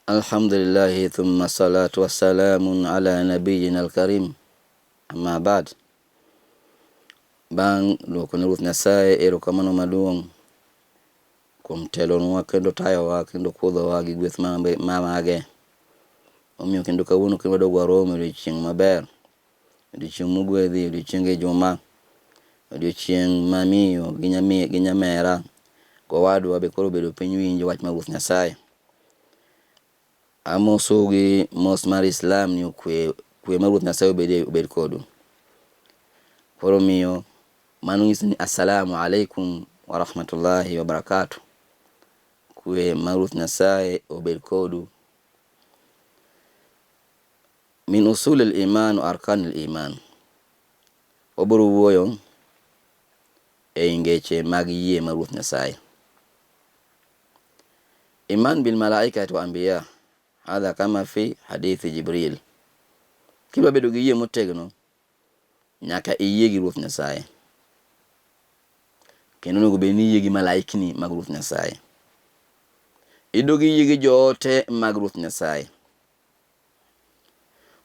Alhamdulillahi thumma salatu wassalamu ala nabiyina alkarim amma ba'd. Bang' duoko ne Ruoth Nyasaye erokamano maduong' kuom telonwa kendo tayowa kendo kuodhowa gi gweth ma mage. Omiyo kendo kawuono kendo wadog warom e odiochieng' maber, odiochieng' mogwedhi, odiochieng Ijuma, odiochieng' ma miyo gi nyamera gowadwa be koro obedo piny winjo wach mar Ruoth Nyasaye. Amosou gi mos mar Islam ni okwe kwe mar Ruoth Nyasaye obed obed kodu. Koro miyo mano nyiso ni assalamu alaikum wa rahmatullahi wa barakatuh. Kwe mar Ruoth Nyasaye obed kodu. Min usul al-iman wa arkan al-iman. Wabiro wuoyo ei ngeche mag yie mar Ruoth Nyasaye. Iman bil malaikati wa anbiya hadha kama fi hadithi Jibril. Kidwa bedo gi yie motegno, nyaka iyie gi Ruoth Nyasaye. Kendo onego bed ni iyie gi malaikni mag Ruoth Nyasaye. Idog iyie gi joote mag Ruoth Nyasaye.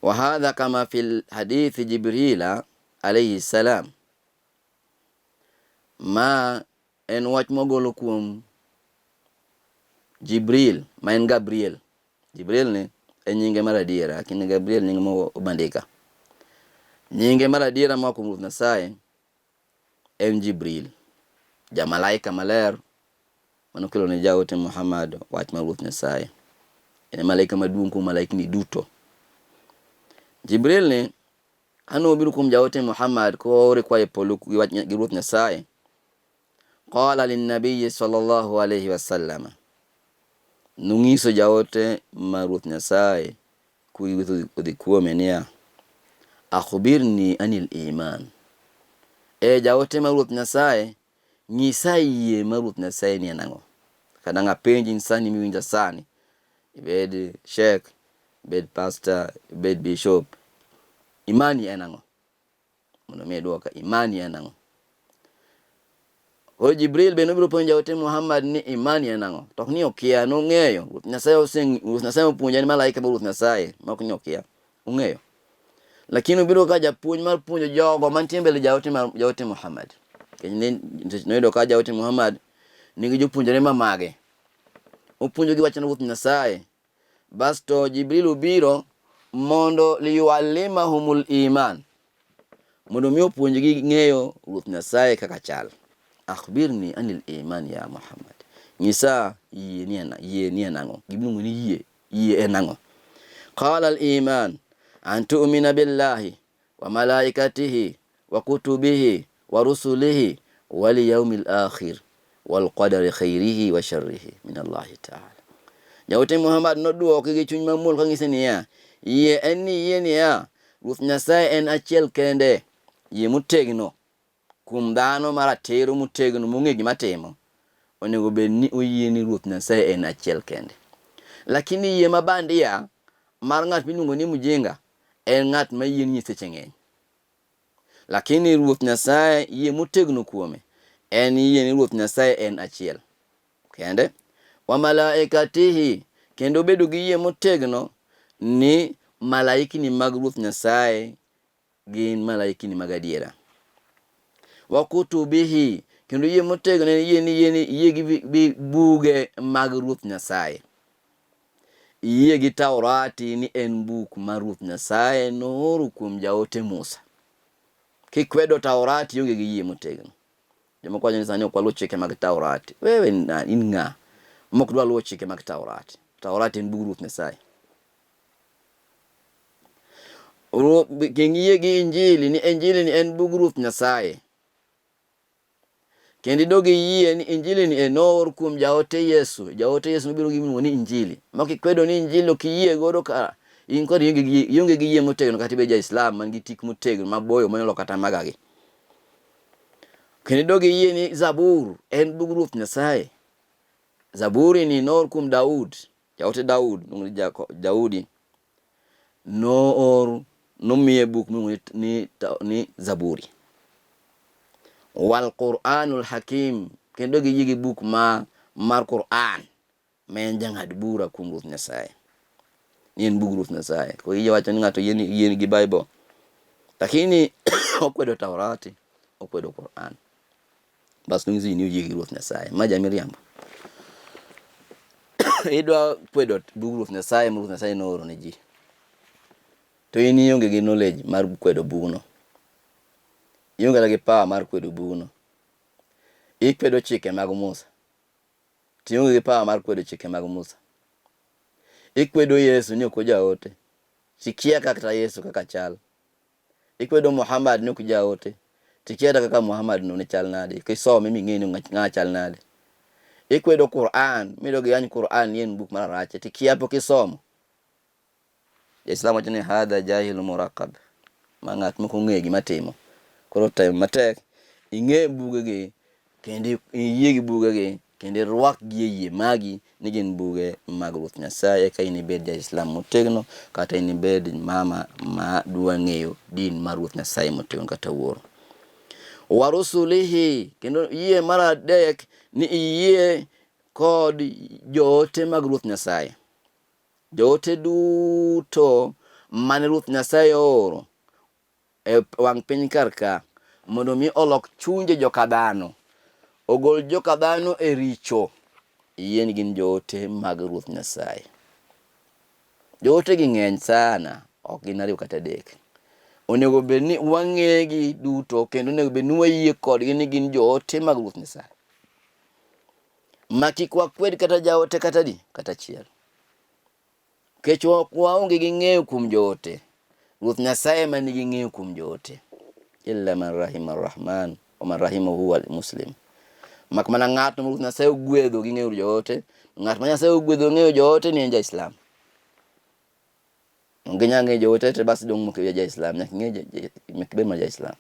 Wa hadha kama fi hadithi Jibrila alayhi salam. Ma en wach mogolo kuom Jibril ma en Gabriel. Jibril ni en nyinge mar adiera, lakini Gabriel nying mobandika. Nyinge mar adiera moa kuom Ruoth Nyasaye en Jibril, jamalaika maler manokelo ne jaote Muhammad wach mar Ruoth Nyasaye. En e malaika maduong' kuom malaikni duto. Jibril ni kane obiro kuom jaote Muhammad koore koa e polo gi wach gi Ruoth Nyasaye, qala linnabiyi sallallahu alayhi wasallam, nong'iso jaote ma Ruoth Nyasaye kwe odhi kuome niya, akhbirni anil iman. E jaote ma Ruoth Nyasaye, nyisa yie ma Ruoth Nyasaye ni en ang'o? Kata ang' apenji sani miwinja sani, ibed sheikh, ibed pastor, ibed bishop, imani en ang'o? Mondo mi idwoka, imani en ang'o? Koro Jibril be nobiro puonjo jaote Muhammad ni imani en ang'o? To ok ni okia, nong'eyo. Ruoth Nyasaye ose Ruoth Nyasaye opuonje ni malaika mar Ruoth Nyasaye, ma ok ni okia. Ong'eyo. Lakini obiro ka japuonj mar puonjo jogo mantie mbele jaote mar jaote Muhammad. Nikech noyudo ka jaote Muhammad nigi jopuonjre ma mage. Opuonjogi wach Ruoth Nyasaye. Basto Jibril obiro mondo liyuallimahumul iman, mondo mi opuonjgi ng'eyo Ruoth Nyasaye kaka chal. Akhbirni anil iman ya Muhammad, nyisa yie ni en yie ni en ang'o? Gimiluongo ni yie, yie en ang'o? Qala al iman an tu'mina billahi wa malaikatihi wa kutubihi wa rusulihi wal yawmil akhir wal qadari khairihi wa sharrihi min Allahi ta'ala. Jaote Muhammad nodwoke gi chuny mamuol kang'ise niya, yie en ni yie niya, Ruoth Nyasaye en achiel kende, yie motegno kuom dhano maratiro motegno mong'e gima timo, onego bed ni oyie ni Ruoth Nyasaye en achiel kende. Lakini yie ma bandia mar ng'at miluongo ni mjinga en ng'at ma yie ni nyiseche ng'eny. Lakini Ruoth Nyasaye yie motegno kuome en yie ni Ruoth Nyasaye en achiel kende. Wa malaikatihi, kendo bedo gi yie motegno ni malaikni mag Ruoth Nyasaye gin malaikni mag adiera. Wa kutubihi, kendo yie motegno en yie ni yie ni yie gi buge mag Ruoth Nyasaye. Iyie gi Taurati ni en buk ma Ruoth Nyasaye nooro kuom jaote Musa. Kikwedo Taurati ionge gi yie motegno. Jomoko wacho ni sani ok waluw chike mag Taurati. Wewe in ng'a mok dwa luwo chike mag Taurati? Taurati en bug Ruoth Nyasaye. King'iyie gi Injili ni Injili ni en bug Ruoth Nyasaye. Kendo idog iyie ni Injili ni e noor kuom jaote Yesu. Jaote Yesu nobiro gi miluongo ni Injili. Ma kikwedo ni Injili ok iyie godo ka in kod ionge gi yie motegno kata ibed ja-Islam man gi tik motegno maboyo manyalo kata magagi. Kendo idog iyie ni Zabur en bug Ruoth Nyasaye. Zaburi ni noor kuom Daud. Jaote Daud, Daudi noor nomiye buk miluongo ni, ni Zaburi. Wal Qur'anul Hakim, kendo giyie gi buk ma mar Qur'an ma en jang'ad bura kuom Ruoth Nyasaye. Ni en bug Ruoth Nyasaye. Ko iyie wacho ni ng'ato yie gi Bible. Lakini okwedo Taurati, okwedo Quran. Bas nonyiso ji ni oyie gi Ruoth Nyasaye. Ma jamiriambo. Idwa kwedo bug Ruoth Nyasaye ma Ruoth Nyasaye nooro ne ji. To in ionge gi knowledge mar kwedo bugno. Ionge kata gi power mar kwedo bugno. Ikwedo chike mag Musa. To ionge gi power mar kwedo chike mag Musa. Ikwedo Yesu ni ok ojaote. Tikia kata Yesu kaka chal. Ikwedo Muhammad ni ok jaote. Tikia kata kaka Muhammad no ne chal nade. Kisome ming'e ni ng'a chal nade. Ikwedo Quran, midog iyany Quran ni en buk mar arache. Tikia pok isomo. Islam wacho ni hadha jahilu murakab, ma ng'at mok ong'eyo gima timo. Koro tem matek ing'e bugegi kendo iyie gi bugegi kendo irwakgi e yie magi ni gin buge mag Ruoth Nyasaye eka in ibed ja-Islam motegno kata in ibed mama ma dwa ng'eyo din mar Ruoth Nyasaye motegno kata wuoro. Wa rusulihi, kendo yie mar adek ni iyie kod joote mag Ruoth Nyasaye. Joote duto mane Ruoth Nyasaye ooro e wang' piny kar ka mondo mi olok chunje joka dhano, ogol joka dhano e richo, yie ni gin joote mag Ruoth Nyasaye. Joote gi ng'eny sana, ok gin ariyo kata adek. Onego bed ni wang'egi duto kendo onego bed ni wayie kodgi ni gin joote mag Ruoth Nyasaye. Ma kik wakwed kata jaote kata di kata achiel. Nikech waonge gi ng'eyo kuom joote. Ruoth Nyasaye ema nigi ng'eyo kuom joote. Illa man rahima arrahman wa man rahima huwa muslim. Mak mana ng'atno ma Ruoth Nyasaye ogwedho gi ng'eyo joote, ng'at ma Nyasaye ogwedho ng'eyo joote ni en ja-Islam. Onge nyal ng'eyo joote to bas dong' mok ja-Islam, nyaka ing'e nyaka ibed mana ja-Islam.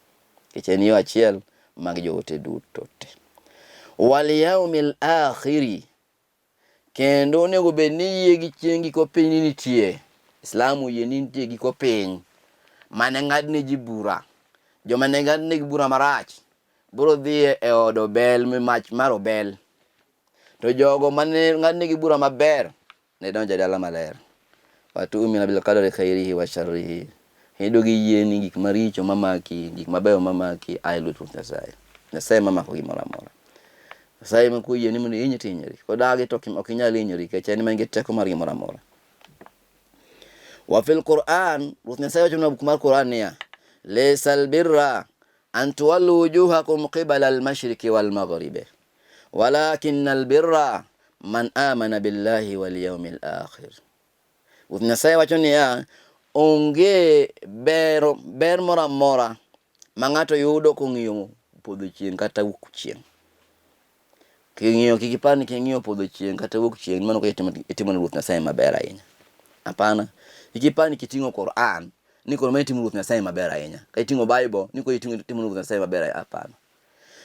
Nikech en yo achiel mag joote duto te. Wal yaumil akhiri Kendo onego bed ni yie gi chieng' giko piny ni nitie. Islam oyie ni nitie giko piny mane ng'adne ji bura. Joma ne ng'adnegi bura marach biro dhi e od obel, mach mar obel. To jogo mane ng'adnegi bura maber ne donjo e dala maler. Watumina bil qadari khairihi wa sharrihi. Ido gi yie ni gik maricho mamaki, gik mabeyo mamaki a e lwet Ruoth Nyasaye. Nyasaye mamako gimoro amora. Nyasaye ma koyie ni mondo ihinyri to ihinyri. Kodagi to ok inyal hinyori nikech en ema en gi teko mar gimoro amora. Wa fil Qur'an, Ruoth Nyasaye wacho e buk mar Qur'an niya, Laysa albirra an tuwallu wujuhakum qibala al-mashriqi wal maghribi walakin albirra man amana billahi wal yawmil akhir. Ruoth Nyasaye wacho niya, onge ber, ber moro amora ma ng'ato yudo kong'iyo podho chieng' kata wuok chieng'. King'iyo kik ipar ni king'iyo podho chieng' kata wuok chieng' mano kaka itimo ne Ruoth Nyasaye maber ahinya. Hapana. Kik ipar ni kiting'o Quran ni koro ma itimo Ruoth Nyasaye maber ahinya. Ka iting'o Bible ni koro itimo Ruoth Nyasaye maber ahinya. Hapana.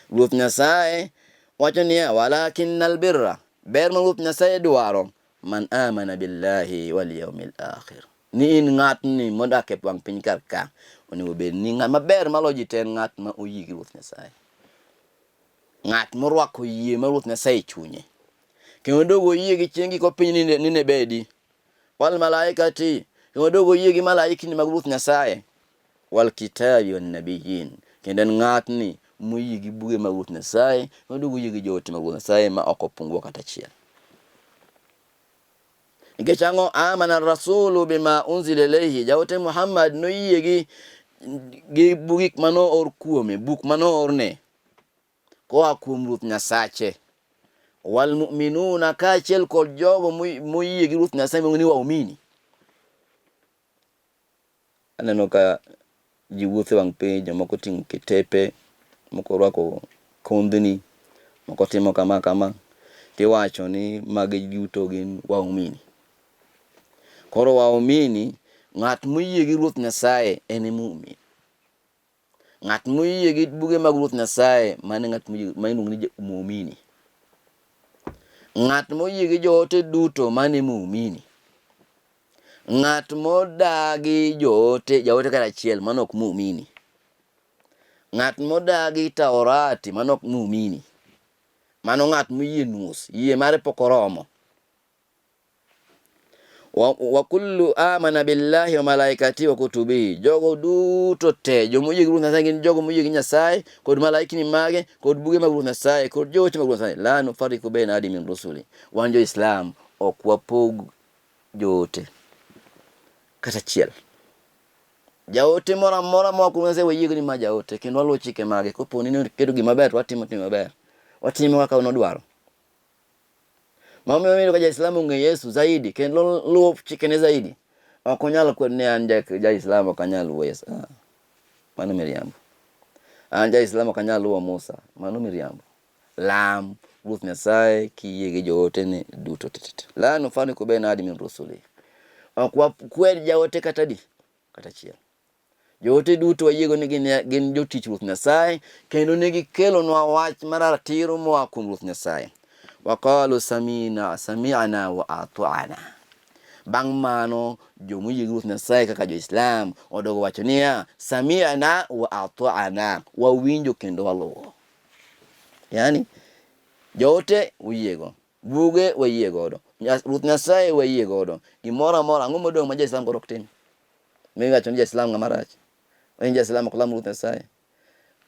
Ruoth Nyasaye wacho niya, walakinnal birra, ber ma Ruoth Nyasaye dwaro, man amana billahi wal yawmil akhir. Ni in ng'atni modak e wang' piny kar ka, onego bed ni ng'at maber maloyo ji te en ng'at ma oyie gi Ruoth Nyasaye. Ng'at morwako yie mar Ruoth Nyasaye e chunye. Kendo dogo oyie gi chieng' giko piny ni ne bedi. Wal malaikati, kendo dogo oyie gi malaikni mag Ruoth Nyasaye. Wal kitabi wan nabiyin, kendo en ng'atni moyie gi buge mag Ruoth Nyasaye, kendo oyie gi joote mag Ruoth Nyasaye ma ok opungua kata achiel. Nikech ang'o? Amana rasulu bima unzila ilayhi, jaote Muhammad noyie gi gi gik mane oor kuome, buk mane oorne koa kuom Ruoth Nyasache. Wal mu'minuna, kaachiel kod jogo moyie gi Ruoth Nyasaye miluongo ni waumini. Aneno ka ji wuotho e wang' piny, jomoko oting'o kitepe, moko orwako kondhni, moko timo kama kama. Tiwacho ni magi duto gin waumini. Koro waumini, ng'at moyie gi Ruoth Nyasaye en e mumin. Ng'at moyie gi buge mag Ruoth Nyasaye, mano e ng'at moyie, ma iluongo ni muumini. Ng'at moyie gi joote duto, mano e muumini. Ng'at modagi joote, jaote kata achiel, mano ok muumini. Ng'at modagi Taurati, mano ok muumini. Mano ng'at moyie nus, yie mare pok oromo. Wa kullu amana billahi wa malaikatihi wa kutubihi, jogo duto te joma oyie gi Ruoth Nyasaye gin jogo moyie gi Nyasaye kod malaikni mage kod buge mag Ruoth Nyasaye kod joote mag Ruoth Nyasaye. La nufariku baina ahadin min rusuli, wan jo Islam ok wapog joote kata achiel. Jaote moro amora moa kuom Nyasaye wayie ni ma jaote kendo waluwo chike mage. Kopo ni noketo gima ber to watimo tim maber, watimo kaka nodwaro. Mamiyo iyudo ka ja-Islam ong'e Yesu zaidi kendo luwo chikene zaidi. Ok onyal kwedo ni an ja-Islam ok anyal luwo Yesu. Ah, mano miriambo. An ja-Islam ok anyal luwo Musa. Mano miriambo. Lam Ruoth Nyasaye kiyie gi jootene duto tete. La nufariku baina ahadin min rusuli. Ok wakwed jaote kata di kata achiel. Joote duto wayiego ni gin jotich Ruoth Nyasaye kendo ne gikelonwa wach mar ratiro moa kuom Ruoth Nyasaye. Waqalu samina sami'na wa ata'na. Bang' mano jomoyie gi Ruoth Nyasaye kaka jo-Islam odogo wacho niya sami'na wa ata'na, wawinjo kendo waluwo. Yani joote uyiego, buge wayie godo, Ruoth Nyasaye wayie godo, gimoro amora ang'o modong' ma ja-Islam koro ok tim? Miwacho ni ja-Islam ng'ama rach. En ja-Islam ok lam Ruoth Nyasaye.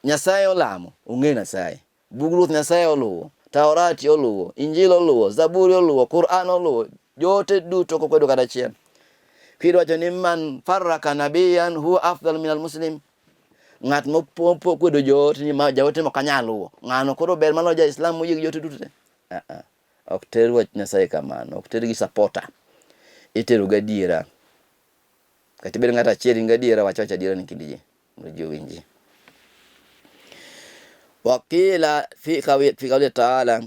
Nyasaye olamo, ong'e Nyasaye. Bug Ruoth Nyasaye oluwo, Taurati oluwo, Injili oluwo, Zaburi oluwo, Quran oluwo, joote duto ok okwedo kata achiel. Kidwacho ni man farraka nabiyan huwa afdal min almuslim, ng'at mokwedo joote ni ma jaote mok anyal luwo, ng'ano koro ber maloyo ja-Islam moyie gi joote duto te? Ah, ah. Ok ter wach Nyasaye kamano, ok ter gi supporter. Itero gadiera. Kata ibed ng'at achiel in gadiera, wach wach adiera ni kind ji mondo ji owinji. Waqila fi qawli ta'ala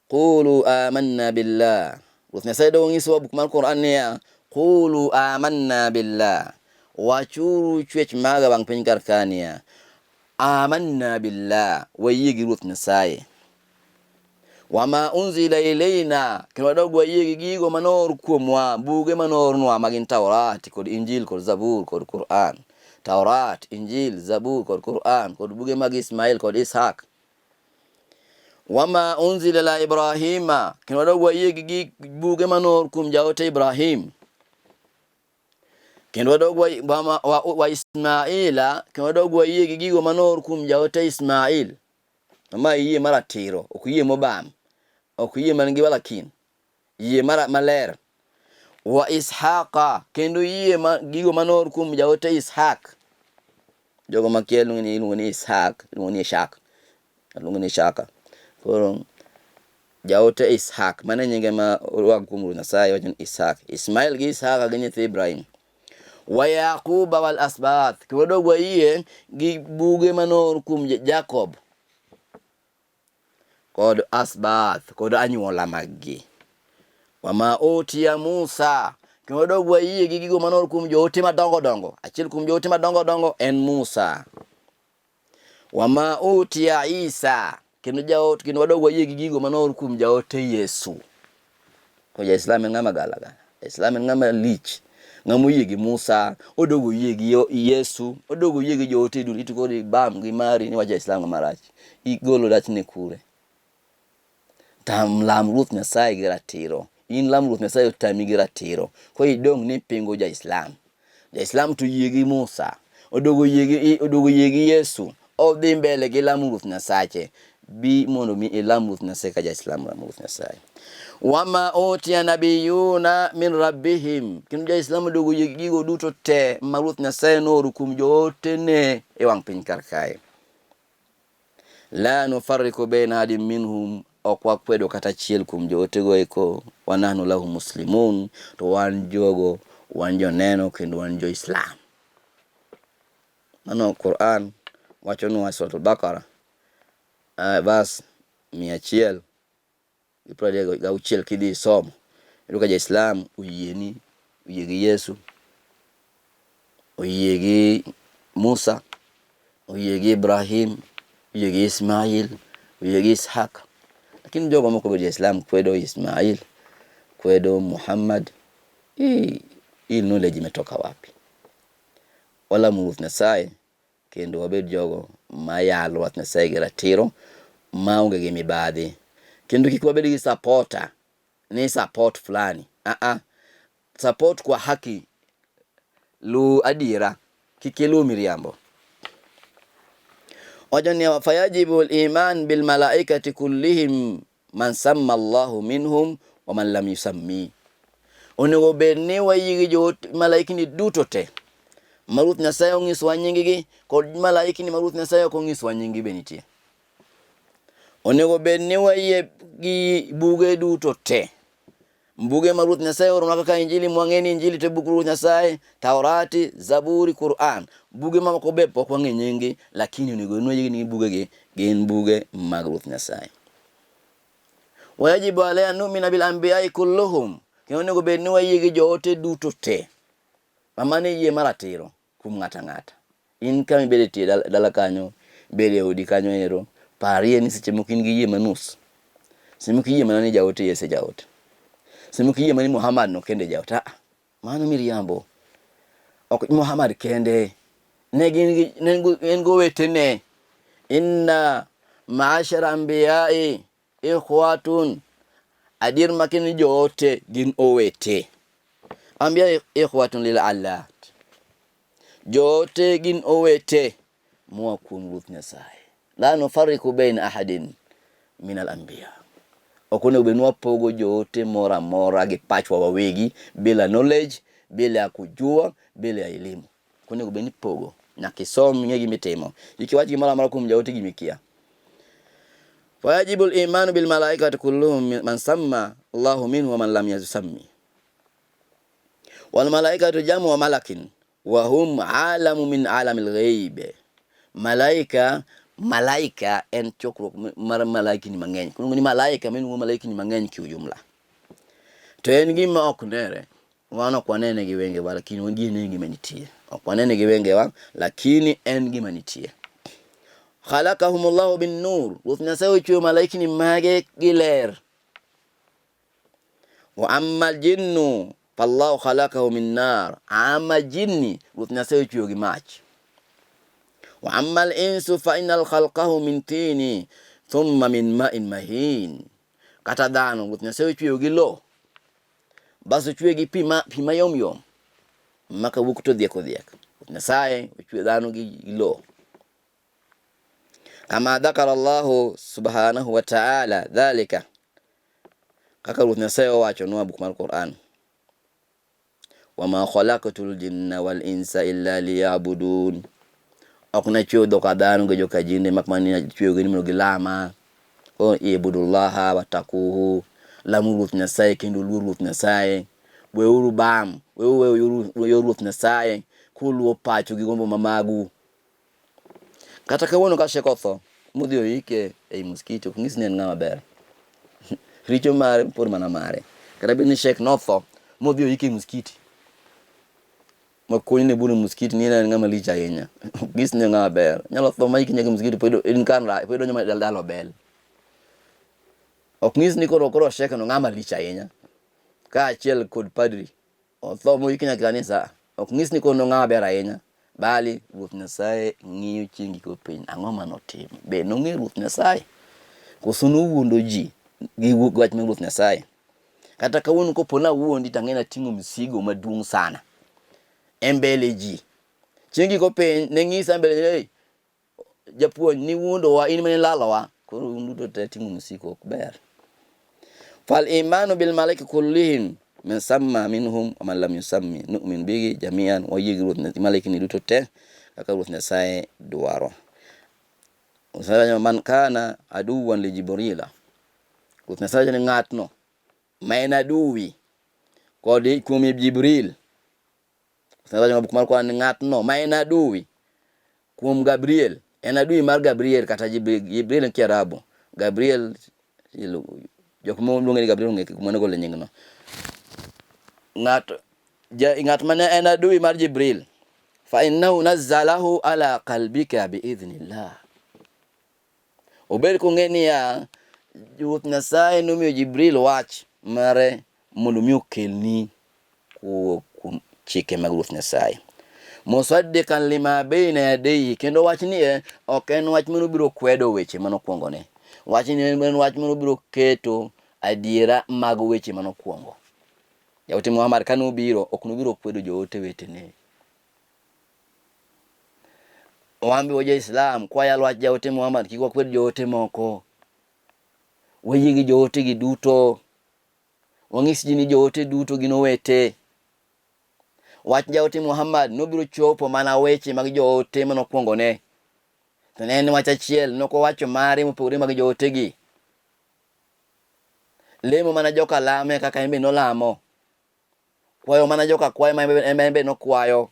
qulu amanna billah. Ruoth Nyasaye dogo nyisowa buk mar Quran niya, qulu amanna billah, wachuru chwech maga wang' piny kar ka niya, amanna billah, wayie gi Ruoth Nyasaye. Wama unzila ilayna, kendo wadog wayie gi gigo manoor kuomwa, buge manoornwa magin Taurat kod Injil kod Zabur kod Quran. Taurat, Injil, Zabur kod Quran kod buge mag Ismail kod Ishak. Wama unzila ila Ibrahima, kendo wadog wayie gi gik buge manoor kuom jaote Ibrahim. Kendo wadog wa, wa, wa, wa Ismaila, kendo wadog wayie gi gigo manoor kuom jaote Ismail. Ma yie mar ratiro, ok yie mobam, ok yie man gi walakin, yie mar maler. Wa Ishaqa, kendo yie ma gigo manoor kuom jaote Ishaq. Jogo makia iluongo ni iluongo ni Ishaq, iluongo ni Ishaq, iluongo ni Ishaka. Koro jaote Ishaq, mano e nyinge ma orwak kuom Ruoth Nyasaye wacho ni Ishaq. Ismail gi Ishaq gin nyithi Ibrahim. Wa Yaquba wal asbath, kendo wadog wayie gi buge manoor kuom Jacob kod asbath kod anyuola maggi. Wama utiya Musa, kendo wadog wayie gi gigo manoor kuom joote madongo dongo. Achiel kuom joote madongo dongo en Musa. Wama utiya Isa, kendo jaot kendo wadog wayie gi gigo manoor kuom jaote Yesu. To ja-Islam en ng'ama gala gala. Islam en ng'ama lich. Ng'ama oyie gi Musa, odogo oyie gi Yesu, odogo oyie gi joote duto, ito koro ibam gi mari ni wacho ja-Islam ng'ama rach. Igolo rachne kure? Tam lam Ruoth Nyasaye gi ratiro. In lam Ruoth Nyasaye otami gi ratiro. Koro idong' ni ipingo ja-Islam. Ja-Islam to oyie gi Musa, odogo oyie gi odogo oyie gi Yesu, odhi mbele gi lamo Ruoth Nyasache. Bi mondo mi ilam Ruoth Nyasaye ka ja-Islam lamo Ruoth Nyasaye. Wama utiya nabiyuna min rabbihim. Kendo ja-Islam odogo oyie gi gigo duto te ma Ruoth Nyasaye nooro kuom jootene e wang' piny kar kae. La nufarriku baina ahadin minhum, ok wakwedo kata achiel kuom jootego eko, wa nahnu lahu muslimun, to wan jogo wan joneno kendo wan jo-Islam. Mano Quran wachonwa e Suratul Baqara verse 136 kidhi isomo iyudo ka ja-Islam oyie ni oyie gi Yesu, oyie gi Musa, oyie gi Ibrahim, oyie gi Ismail, oyie gi Ishaq. Lakini jogo moko be jo-Islam kwedo Ismail, kwedo Muhammad. Hii hii knowledge imetoka wapi? Walamo Ruoth Nyasaye kendo wabed jogo mayalo wach Nyasaye gi ratiro maonge gi mibadhi kendo kik wabed gi supporter ni support fulani. Ah ah. Support kwa haki, luw adiera, kik iluw miriambo. Wacho niya, fayajibu al-iman bil malaikati kullihim man samma Allahu minhum wa man lam yusammi. Onego bed ni wayie gi joot malaikni duto te ma Ruoth Nyasaye onyisowa nyinggi kod malaikni ma Ruoth Nyasaye ok onyisowa nyinggi be nitie. Onego bed ni wayie gi buge duto te. Buge ma Ruoth Nyasaye ooronwa kaka Injili mwang'e ni Injili to e buk Ruoth Nyasaye, Taurati, Zaburi, Quran. Buge mamoko be pok wang'e nyinggi, lakini onego bed ni wayie ni bugegi gin buge mag Ruoth Nyasaye. Wayajibu alaya numina bil anbiyai kulluhum, kendo onego bed ni wayie gi joote duto te. Ma mano e yie maratiro kuom ng'ato ang'ata. In kama ibedo e tie dala kanyo, ibedo e odi kanyo ero, parie ni seche moko in gi yie manus. Seche moko iyie mana ni jaote Yesu e jaote. Seche moko iyie mana ni Muhammad no kende jaote. Ah, mano miriambo. Ok Muhammad kende. Ne gin gi ne en gowetene. Inna ma'ashara anbiya'i ikhwatun. Adier makeni joote gin owete. Anbiya ikhwatun lil allat. Joote gin owete moa kuom Ruoth Nyasaye. La nufariku baina ahadin min al anbiya. Ok onego bed ni wapogo joote moro amora gi pachwa wawegi bila knowledge, bila ya kujua, bila ya elimu. Ok onego bed ni ipogo. Nyaka isom ing'e gima itimo. Kik iwach gimoro amora kuom jaote gima ikia. Fayajibu al-imanu bil malaikati kulluhum man samma Allahu minhu wa man lam yusammi. Wal malaikatu jamu wa malakin wa hum alamu min alamil ghaib. Malaika malaika en chokruok mar malaikni mang'eny. Kuluongo ni malaika miluongo malaikni mang'eny kiujumla. To en gima ok nere. Wan ok wanene gi wengewa lakini wan gine gima nitie. Ok wanene gi wengewa lakini en gima nitie. Khalaqahumullahu bin nur. Ruoth Nyasaye ochweyo malaikni mage gi ler. Wa amma aljinnu fallahu khalaqahu min nar. Ama jinni Ruoth Nyasaye ochweyo gi mach. Wa amma al-insu fa innal khalqahu min tini thumma min ma'in mahin. Kata dhano Ruoth Nyasaye ochweyo gi lowo. Bas ochweye gi pi ma pi mayom yom ma kawuok to odhiek odhiek. Nyasaye ochweyo dhano gi lowo. Kama dhakara Allahu subhanahu wa ta'ala dhalika, kaka Ruoth Nyasaye owachonwa buk mar Quran, wama khalaqtu ljinna wal insa illa liyabudun, ok nachweyo dhoka dhano gi joka jinde mak mana ni achweyogi ni mondo gilama. Koro ibudullaha watakuhu, lamuru Ruoth Nyasaye kendo luor Ruoth Nyasaye. Weuru bam, weuru weyo yor Ruoth Nyasaye kuluwo pachu gi gombo mamagu. Kata kawuono ka Sheikh otho modhi oike ei muskiti ok nyis ni en ng'ama ber. Richo mare pod mana mare. Kata bed ni Sheikh notho modhi oike e muskiti makuny ne bur e muskiti ni en ng'ama lich ahinya. Ok nyis ni en ng'ama ber. Nyalo tho ma iki nyaka e muskiti pod in kan ra pod idonjo mana dala obel. Ok nyis ni koro koro Sheikh no ng'ama lich ahinya. Kaachiel kod padri. Otho moyiki nyaka kanisa ok nyis ni koro ng'ama ber ahinya. Bali Ruoth Nyasaye ng'iyo chieng' giko piny. Ang'o ma notimo? Be nong'eyo Ruoth Nyasaye? Koso nowuondo ji gi wach mar Ruoth Nyasaye? Kata kawuono kopo nawuondi to ang'e nating'o msigo maduong' sana e mbele ji. Chieng' giko piny ne ng'isa mbele ji, hey, japuonj niwuondowa in mane ilalowa. Koro un duto te ting'o msigo ok ber. Fal imanu bil malaika kullihim min samma minhum wa man lam yusammi nu'min bihi jami'an wayie gi Ruoth malaikni duto te kaka Ruoth Nyasaye dwaro. Man kana aduwan li Jibrila. Ruoth Nyasaye wacho ni ng'atno ma en aduwi kod kuom Jibril. Ruoth Nyasaye wacho buk mar Quran ni ng'atno ma en aduwi kuom Gabriel, en aduwi mar Gabriel kata Jibril, Jibril en Kiarabu. Gabriel jok moluonge ni Gabriel ong'e kuma nogole nyingno. Ng'at ja, ng'at mane en aduwi mar Jibril fa innahu nazzalahu ala qalbika biidhnillah. Obed kong'e niya, Ruoth Nyasaye nomiyo Jibril wach mare mondo mi okelni kowuok kuom chike mag Ruoth Nyasaye. Musaddiqan lima baina yadayhi, kendo wach ni e ok en wach mane obiro kwedo weche mane okwongone. Wach ni en wach mane obiro keto adiera mag weche mane okwongo. Jaote Muhammad kane obiro ok nobiro kwedo joote wetene. Wan be waja Islam kwayalo wach jaote Muhammad kik wakwed joote moko. Wayie gi joote gi duto. Wang'is ji ni joote duto gin owete. Wach jaote Muhammad nobiro chopo mana weche mag joote manokwongone. To ne en wach achiel, nokowacho mare mopogore mag jootegi. Lemo mana joka lame kaka en be nolamo. Kwayo mana joka kwayo ma en be nokwayo.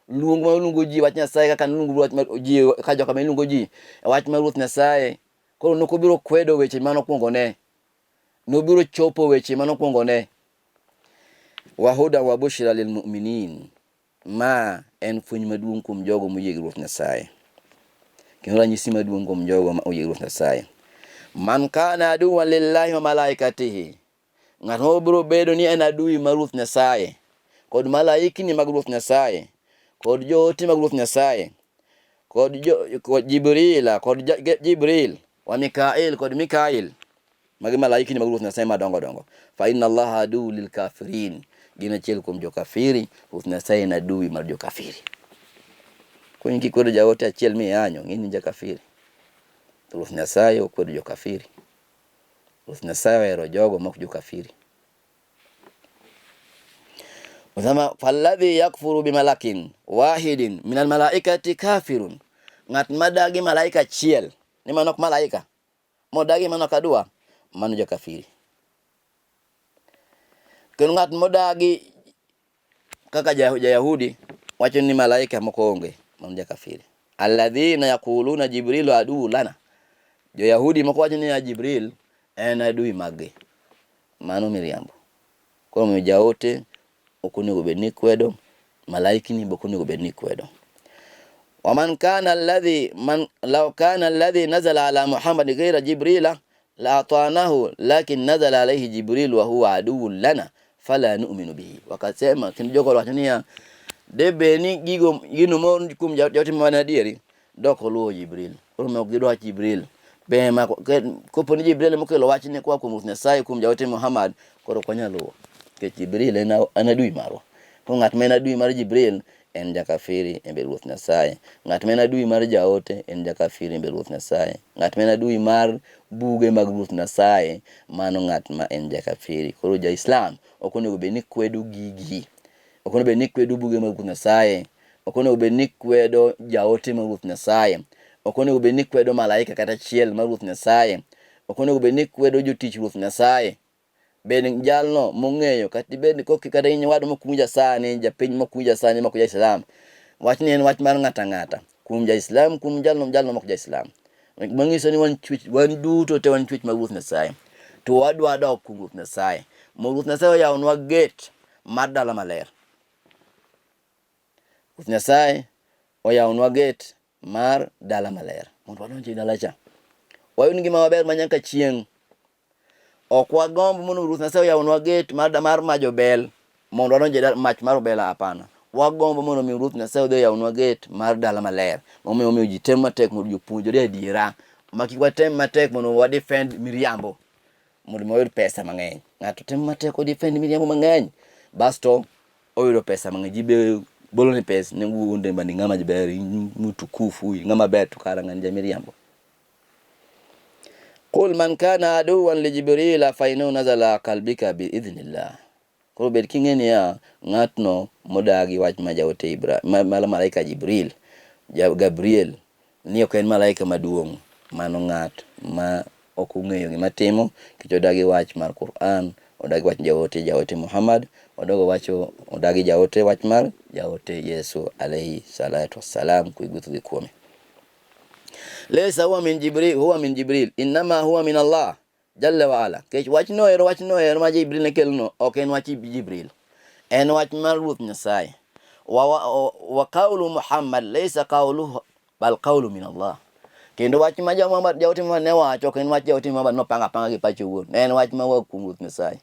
Luong ma oluongo ji wach Nyasaye kaka noluongo wach mar ji ka joka ma iluongo ji e wach mar Ruoth Nyasaye. Koro nokobiro kwedo weche ma nokwongone. Nobiro chopo weche ma nokwongone. Wahuda wa bushra lilmuminin. Ma en fweny maduong' kuom jogo moyie gi Ruoth Nyasaye. Kendo ranyisi maduong' kuom jogo ma oyie gi Ruoth Nyasaye. Man kana aduwan lillahi wa malaikatihi. Ng'at ma biro bedo ni en adui mar Ruoth Nyasaye kod malaikni mag Ruoth Nyasaye kod joote mag Ruoth Nyasaye kod, jo, kod Jibrila kod Jibril wa Mikail kod Mikail. Magi malaikni mag Ruoth Nyasaye madongo dongo. Fa inna Allaha aduwwu lil kafirin. Gin achiel kuom jokafiri, Ruoth Nyasaye en adui mar jokafiri. Koro in kikwedo jaote achiel mi iyanyo, ng'e ni in jakafiri. To Ruoth Nyasaye okwedo jokafiri. Ruoth Nyasaye ohero jogo mok jokafiri. Osema falladhi yakfuru bimalakin wahidin min almalaikati kafirun. Ng'at madagi malaika achiel, ni mano ok malaika, modagi mano ok adwa, mano jakafiri. Kendo ng'at modagi kaka ja-Yahudi wacho ni malaika moko onge, mano jakafiri. Alladhina yaquluna Jibrilu aduu lana. Jo-Yahudi moko wacho ni Jibril en adui maggi. Mano miriambo. Koro omiyo jaote ok onego bed ni kwedo, malaikni be ok onego bed ni kwedo. Waman kana alladhi man law kana alladhi nazala ala Muhammad ghayra Jibrila la atanahu lakin nazala alayhi Jibril wa huwa aduwwun lana fala nu'minu bihi. Wakasema kendo jogo wacho niya debe ni gigo gino mo kuom jaote ma adieri dok oluwo Jibril. Koro ok gidwach Jibril. Be ma kopo ni Jibril mokelo wach ni koa kuom Ruoth Nyasaye kuom jaote Muhammad, koro ok wanyal luwo. Nikech Jibril en adui marwa. Koro ng'at ma en adui mar Jibril en jakafiri e mbele Ruoth Nyasaye. Ng'at ma en adui mar jaote en jakafiri e mbele Ruoth Nyasaye. Ng'at ma en adui mar buge mag Ruoth Nyasaye, mano ng'at ma en jakafiri. Koro ja Islam ok onego bed ni kwedo gigi. Ok onego bed ni kwedo buge mag Ruoth Nyasaye. Ok onego bed ni kwedo jaote mag Ruoth Nyasaye. Ok onego bed ni kwedo malaika kata achiel mar Ruoth Nyasaye. Ok onego bed ni kwedo jotich Ruoth Nyasaye. Bed jalno mong'eyo kata ibed koki kata in wadu mokwinja sani, japiny mokwinja sani mok ja Islam. Wachni en wach mar ng'ato ang'ata. Kuom ja Islam, kuom jalno jalno mok ja Islam. Manyiso ni wan chwech, wan duto te wan chwech mag Ruoth Nyasaye. To wadwa dok kuom Ruoth Nyasaye. Mondo Ruoth Nyasaye oyawnwa gate mar dala maler. Ruoth Nyasaye oyawnwa gate mar dala maler mondo wadonj e dala cha. Wayud ngima maber ma nyaka chieng'. Ok wagomb mondo Ruoth Nyasaye oyawnwa gate mar majo bel mondo wadonj e mach mar obela, hapana. Wagombo mondo mi Ruoth Nyasaye odhi oyawnwa gate mar dala maler. Momiyo omiyo ji tem matek mondo jopuonjre adiera. Ma kik watem matek mondo wa defend miriambo mondo mi wayud pesa mang'eny. Ng'ato temo matek o defend miriambo mang'eny basto oyudo pesa mang'eny. Ji be bolone pesa ni wuonde bani ng'ama ber, in mtukufu, in ng'ama ber to kara ng'ani jamiriambo. Qul man kana aduwan li Jibrila fa innahu nazala qalbika bi idhnillah. Koro bed king'e niya, ng'atno modagi wach ma jaote Ibra, ma, ma malaika Jibril, ja, Gabriel, ni ok en malaika maduong', mano ng'at ma ok ong'eyo gima timo, nikech odagi wach mar Quran, odagi wach jaote, jaote Muhammad, odogo wacho, odagi jaote wach mar jaote Yesu alayhi salatu wassalam, kwe gweth odhi kuome. Laysa huwa min Jibril, huwa min Jibril, innama huwa min Allah Jalla wa ala. Kech wachno ero, wachno ero ma Jibril ne kelno ok en wach Jibril. En wach mar Ruoth Nyasaye. Wa qawlu Muhammad laysa qawluhu bal qawlu min Allah. Kendo wach ma Muhammad jaote Muhammad ne wacho ok en wach jaote Muhammad nopanga apanga gi pache owuon. En wach ma wuok kuom Ruoth Nyasaye.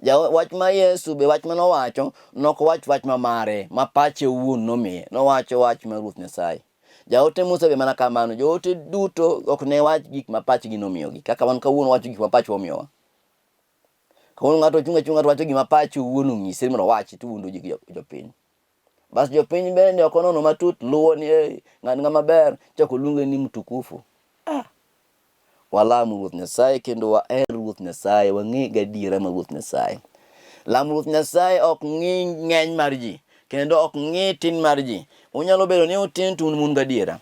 Ja, wach ma Yesu be wach ma nowacho nok wach wach ma mare ma pache owuon nomiye. Nowacho wach ma Ruoth Nyasaye. Jaote Musa be mana kamano. Joote duto ok ne wach gik ma pachgi nomiyogi. Kaka wan kawuono wacho gik ma pachwa omiyowa. Kawuono ng'ato ochung' achung'a to wacho gima pache owuon onyise ni mondo owachi to wuondo ji gi jopiny. Bas jopiny bende ok onono matut luwo ni eh, ng'at ng'ama ber chako luonge ni mtukufu. Ah. Walam Ruoth Nyasaye kendo waher Ruoth Nyasaye, wang'e gadiera mar Ruoth Nyasaye. Lam Ruoth Nyasaye ok ng'i ng'eny mar ji kendo ok ng'i tin mar ji. Unyalo bedo ni utin to un mun gadiera.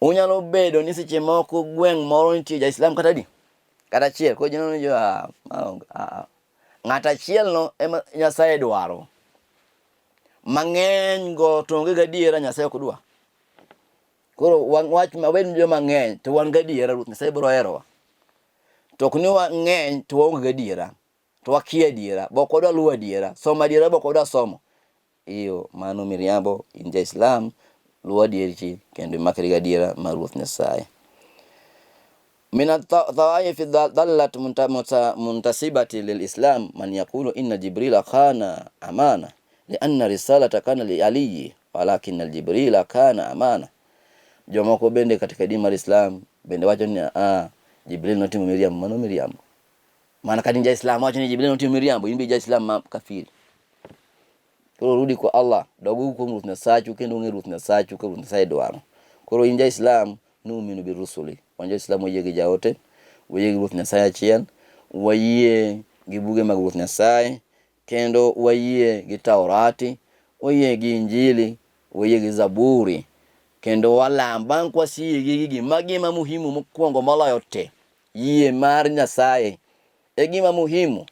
Unyalo bedo ni seche moko gweng' moro nitie ja-Islam kata adi? Kata achiel. Koro ji neno ni jo ah, ma onge. Ah, ah. Ng'at achiel no ema Nyasaye dwaro. Mang'eny go to onge gadiera Nyasaye ok dwa. Koro wach ma wabed joma ng'eny to wan gadiera Ruoth Nyasaye biro herowa. To ok ni wang'eny to waonge gadiera. To wakia adiera, be ok wadwa luwo adiera. Somo adiera be ok wadwa somo. Iyo, mano miriambo, in ja-Islam, luw adierchi kendo imakri gadiera mar Ruoth Nyasaye. Min at-tawaifi dallat muntasibati lil-Islam man yaqulu inna Jibrila khana amana lianna risalata kana li Aliyi walakin al-Jibrila kana amana. Jomoko bende katika dini mar Islam bende wacho ni ah, Jibril notimo miriambo, mano miriambo. Mana kata in ja-Islam wacho ni Jibril notimo miriambo, in be ja-Islam ma kafiri. Koro rudi kwa Allah, dogu kuom Ruoth Nyasachu kendo ung'e Ruoth Nyasachu ka Ruoth Nyasaye dwaro. Koro in ja-Islam, nu'minu bi rusuli. Wan jo-Islam wayie gi jaote, wayie gi Ruoth Nyasaye achiel, wayie gi buge mag Ruoth Nyasaye, kendo wayie gi Taurati, wayie gi Injili, wayie gi Zaburi, kendo walam bang' kwaseyie gi gigi, magi ema muhimu mokwongo moloyo te. Yie mar Nyasaye e gima muhimu.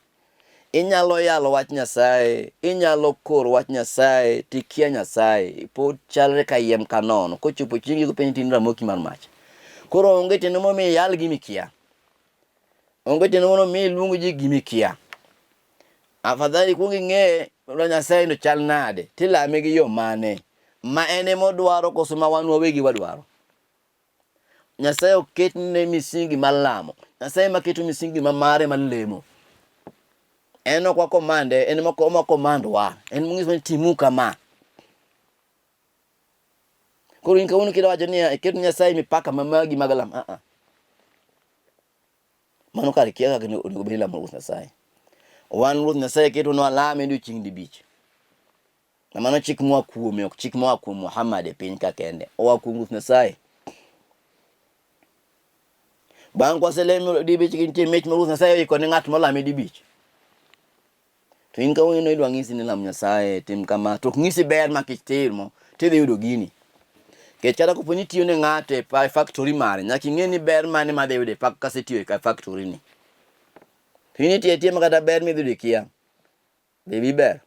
Inyalo yalo wach Nyasaye, inyalo koro wach Nyasaye, tikia Nyasaye, pod chalre kayiem kanono. Kochopo chieng' giko piny tin ramoki mar mach. Koro onge tiende momiyo iyal gima ikia. Onge tiende mondo mi iluong ji gima ikia. Afadhali ikuong ing'e Nyasaye no chal nade, tilame gi yo mane, ma en ema odwaro koso ma wan wawegi wadwaro. Nyasaye oketne misingi mar lamo. Nyasaye ema keto misingi ma mare mar lemo. En ok wakomande, en ema okomandwa. En monyiso ni timu kama. Koro in kawuono kida wacho niya, iket Nyasaye mipaka ma magi mag lamo. Ah ah. Mano kar kia kaka onego bed ni ilamo Ruoth Nyasaye. Wan Ruoth Nyasaye ketonwa alama e odiechieng' dibich. Na mano chik moa kuome, ok chik moa kuom Muhammad e piny ka kende. Oa kuom Ruoth Nyasaye. Bang' kwaselemo dibich gi nitie mich ma Ruoth Nyasaye oiko ne ng'at molame dibich. To in kawuono idwa ng'isi ni lam Nyasaye, tim kama, to ok ng'isi ber ma kitimo, tidhi yudo gini. Nikech kata kopo ni itiyo ne ng'ato e factory mare, nyaka ing'e ni ber mane madhi yudo e kasetiyo e factory ni. To in itiyo atiya ma kata ber midhi yudo ikia. Be ber?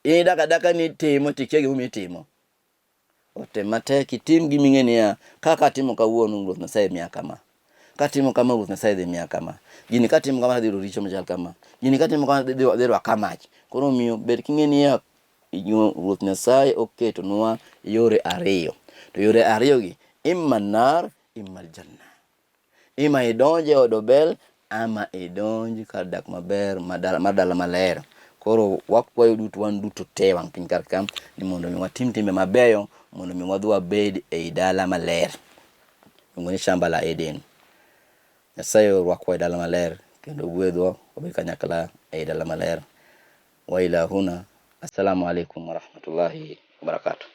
In idak adaka ni itimo to ikia gimomiyo itimo. Otem matek itim gima ing'e niya, kaka atimo kawuono Ruoth Nyasaye miya kama. Katimo kama Ruoth Nyasaye dhi miya kama. Gini katimo kama adhi yudo richo machal kama. Gini katimo kama dhi rwaka mach. Koro omiyo bed king'e niya Ruoth Nyasaye oketonwa yore ariyo. To yore ariyogi imma nar imma aljanna. Ima idonj e od obel ama idonj kar dak maber mar dala maler. Koro wakwayo duto wan duto te wang' piny kar ka ni mondo mi watim timbe mabeyo mondo mi wadhi wabed ei dala maler. Iluongo ni shamba la Eden. Nyasaye orwakwa e dala maler kendo ogwedhwa wabed kanyakla ei dala maler. Wa ila huna. Assalamu alaikum warahmatullahi wabarakatuh.